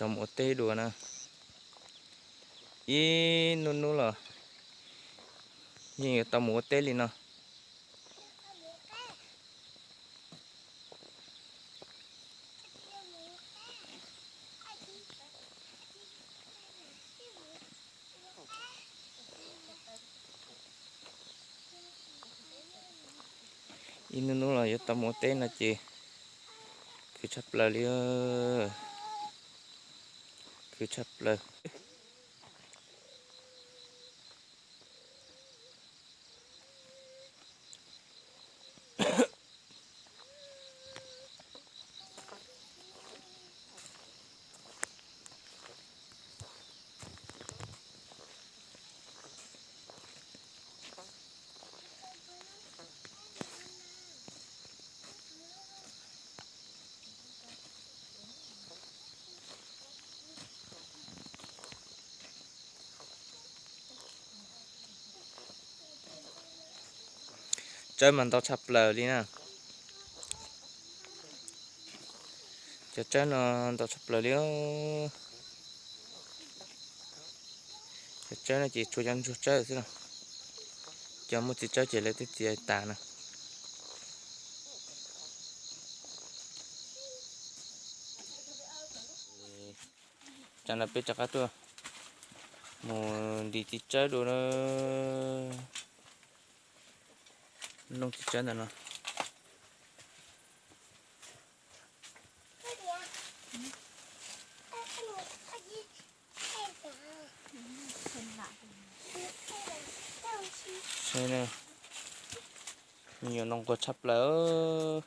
tau mus ua teb dua na. Ib hnub hnub los yeej yuav tau mus ua teb li no. Ib hnub hnub los yuav tau mus ua teb no ces khwv tshaj plaws li, khwv tshaj plaws. Tsawb mas ntau tshaj plaws li na. Cov tsawb no ntau tshaj plaws li. Cov tsawb no ces tshuav cov ntsuag tsawb xwb no. Cov muaj txiv tsawb ces lawv twb txiav tas na. Tsam no peb rov qab tuaj mus ntim txiv tsawb dua na. Looj txiv tsawb ntawm no. Saib na, me nyuam no nquag tshaj plaws,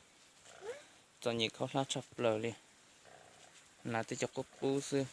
txom nyem khaub hlab tshaj plaws li, hnav tej cov qub qub xwb.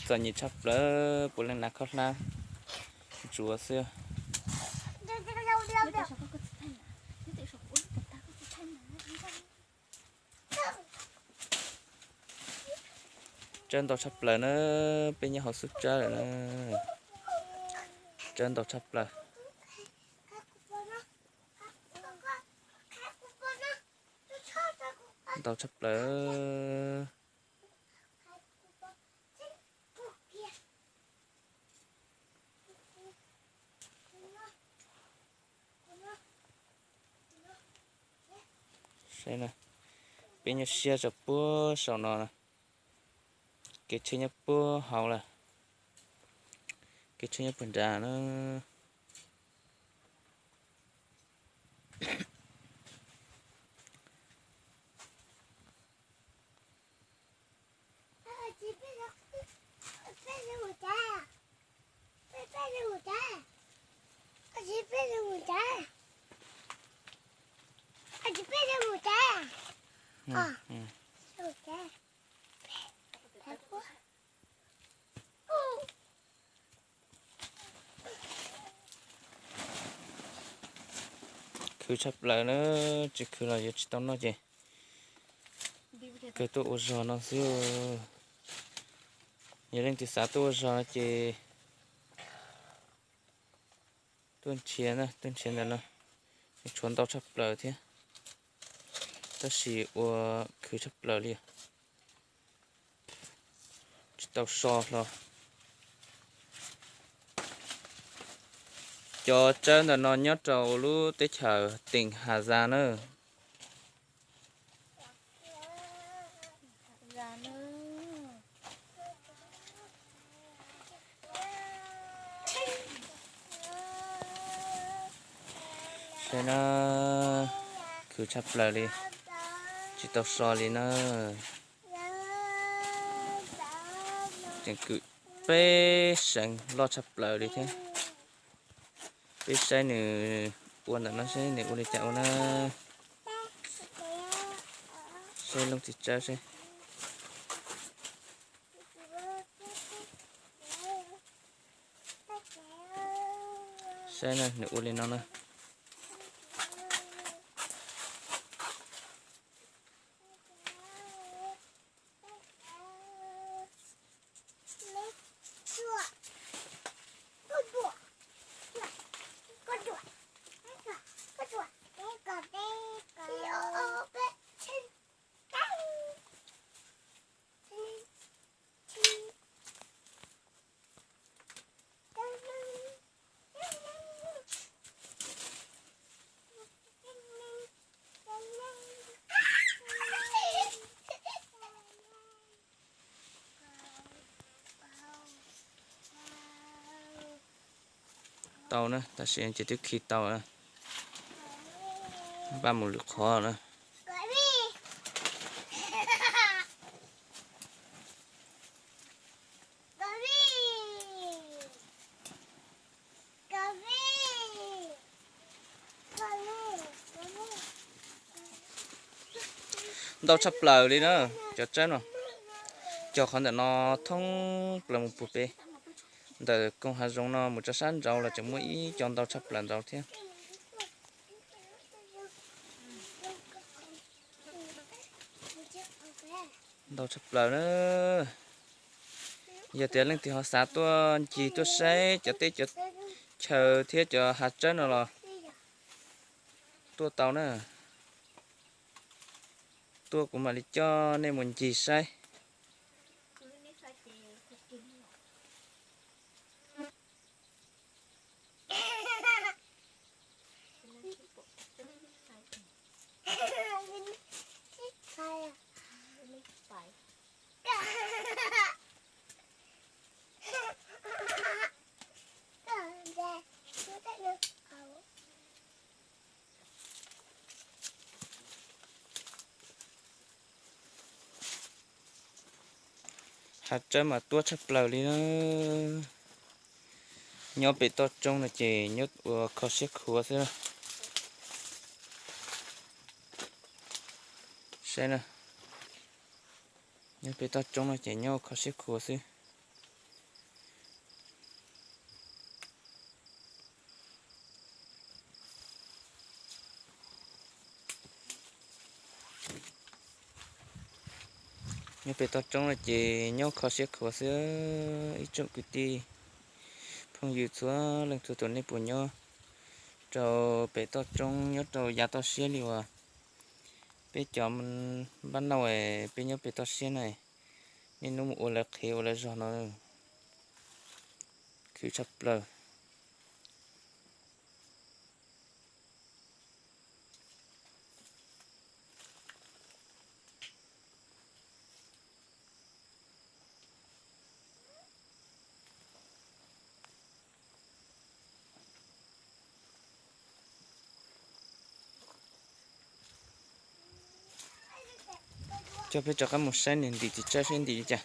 Txom nyem tshaj plaws, puav leej hnav khaub hlab ntsuav xwb. Tsawb ntau tshaj plaws na, peb nyob hauv xub tsawb lawm na. Tsawb ntau tshaj plaws. Ntau tshaj plaws. Saib na, peb nyob siab rau puag saum no, kev tsheb nyob puag hauv lawm, kev tsheb nyob puag nrad na. Khwv tshaj plaws na, tsis khwv los yuav tsis tau noj ces kawg tuaj ua zog no xwb. Yog leej twg xav tuaj ua zog no ces tuaj nrhiav na, tuaj nrhiav ntawm no, tshuav ntau tshaj plaws thiab, tab sis ua khwv tshaj plaws li. Tsis tau so hlo. Cov tsawb ntawm no nyob rau lub teb chaws teem Has Zas na. Saib na, khwv tshaj plaws li, tsis tau so li na. Tseem kwm peb seev loj tshaj plaws li thiab. Peb saib nws ua ntawm no seb nws ua li cas ua na. Saib looj txiv tsawb seb. Saib na, nws ua li no na. Tau na, tam sim ces twb khi tau na. Npaj mus lwm qhov na. Ntau tshaj plaws li na, cov tsawb no. Cog qhov ntawm no thoob plaws mus puag pem. Ntawm koog hav zoov no mus rau sab nraud los tseem muaj ib co ntau tshaj plaws nraud thiab. Ntau tshaj plaws na. Yog tias leej twg ho xav tuaj ncig tuaj saib cov teb cov chaw thiab cov hav tsawb no los tuaj tau na. Tuaj kuv mam li coj nej mus ncig saib. Hav tsawb mas tuab tshaj plaws li na. Nyob pem toj roob no ces nyob ua kho siab khuav xwb. Saib na, nyob pem toj roob no ces nyob ua kho siab khuav xwb. Nyob pem toj roob no ces nyob kho siab khuav xwb. Ib tsoom kwv tij phooj ywg txhua leej txhua tus, nej puas nyob rau pem toj roob nyob rau yav toj siab li uas peb cov npab nauj, peb nyob pem toj siab na, niaj hnub mus ua lawv qhev ua lawv zog no, khwv tshaj plaws. Coj peb rov qab mus saib niag ntim txiv tsawb seb ntim li cas.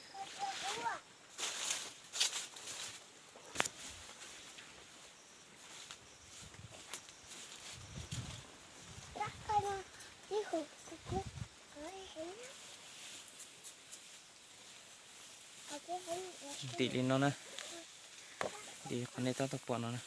Ntim li no na, ntim qhov nej tab tom pom no na.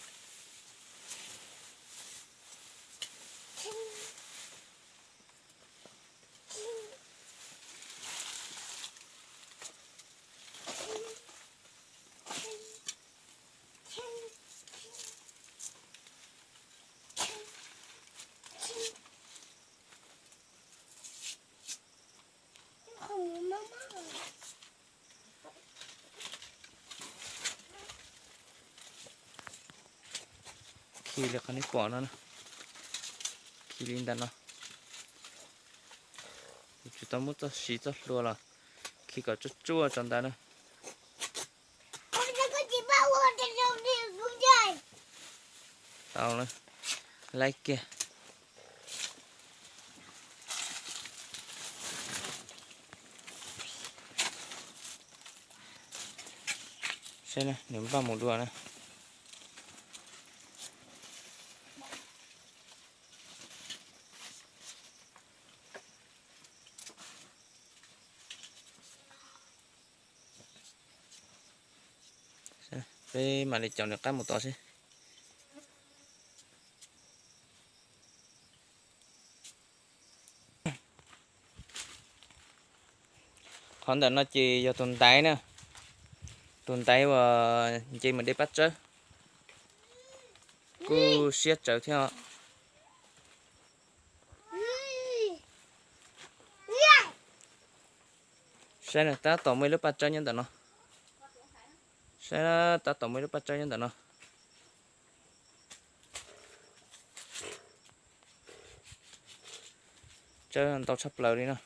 Khi li qhov nej pom no, khi li ntawm no. Tsis tau muab txoj siv txoj hlua los khi kom tsuaj tsuaj rau ntawd na. Tau na, laib kiag. Saib na, nws npaj mus dua na. Peb mam li caum nws qab mus tod seb. Qhov ntawm no ces yog tus ntaiv na, tus ntaiv uas nce mus de paj tsawb, kuj siab tsawv thiab os. Saib na, tab tom muaj ib lub paj tsawb nyob ntawm no. Saib, tab tom muaj ib lub paj tsawb nyob ntawm no. Tsawb ntau tshaj plaws li no.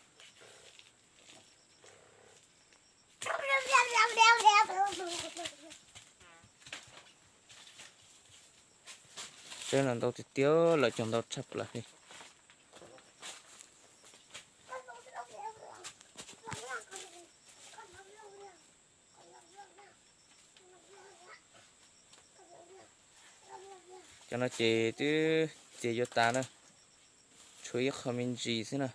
Tsawb no ntau tiag tiag, lawv cog ntau tshaj plaws li. Cov no ces twb ces yuav tas na, tshuav ib qho me ntsis xwb na.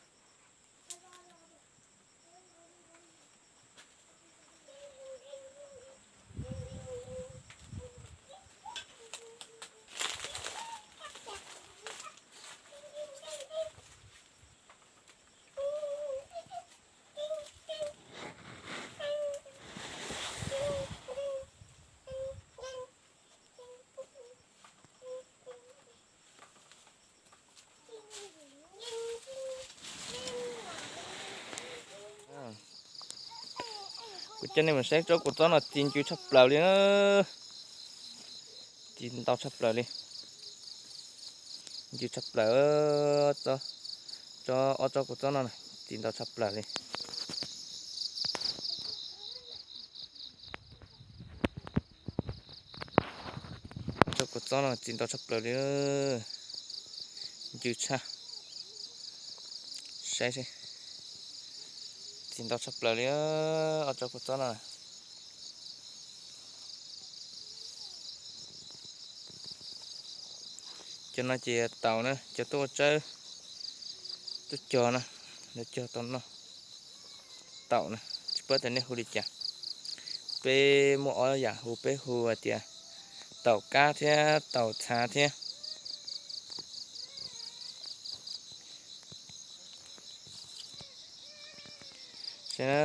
Kuv coj nej mus saib tsob kua txob no txi ncw tshaj plaws li na. Txi ntau tshaj plaws li. Ncw tshaj plaws. Tsob, ob tsob kua txob no txi ntau tshaj plaws li. Tsob kua txob no txi ntau tshaj plaws li. Ncw tshaj. Saib seb. Txi ntau tshaj plaws li. Ob tsob kua txob no. Cov no ces taum na, cov tuaj ua tsawb, tuaj cog na, lawv cog tau noj. Taum na, tsis paub tias nej hu li cas. Peb muaj ob yam hu, peb hu hais tias taum kab thiab taum txhav thiab. Saib na,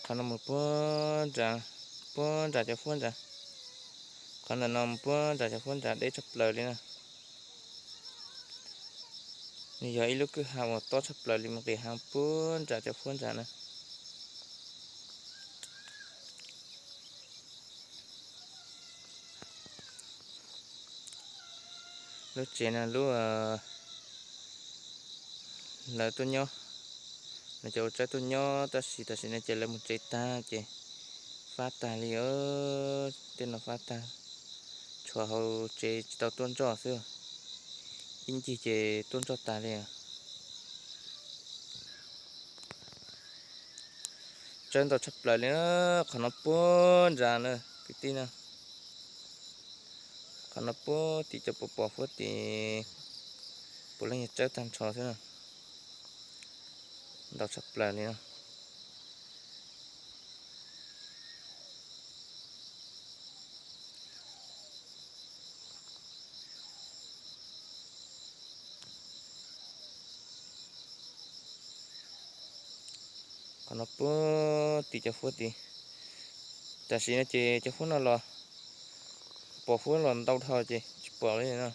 qhov no mus puag nram, puag nram cov fuab nrad. Qhov ntawm no mus puag nram cov fuab nrad deb tshaj plaws li na. Nws yog ib lub kwj ha uas tob tshaj plaws li, mus nqis ha puag nram cov fuab nrad na. Lub tsev no lub, lawv tuaj nyob, lawv cov ua tsawb tuaj nyob, tab sis tam sim no ces lawv mus tsev tag ces fab tag li os. Tej no fab tag, tshuav hauv tsev tsis tau tuaj nroj xwb. Ib ncig ces tuaj nroj tag li. Tsawb ntau tshaj plaws li na. Qhov no puag nrad na kwv tij na. Qhov no puag tim cov pos pos fuab tim, puav leej yog tsawb tag nrho xwb na. Ntau tshaj plaws li na. Qhov no puag tim cov fuab tid. Tam sim no ces cov fuab no los, pos fuab los ntau dhau ces tsis pom li no.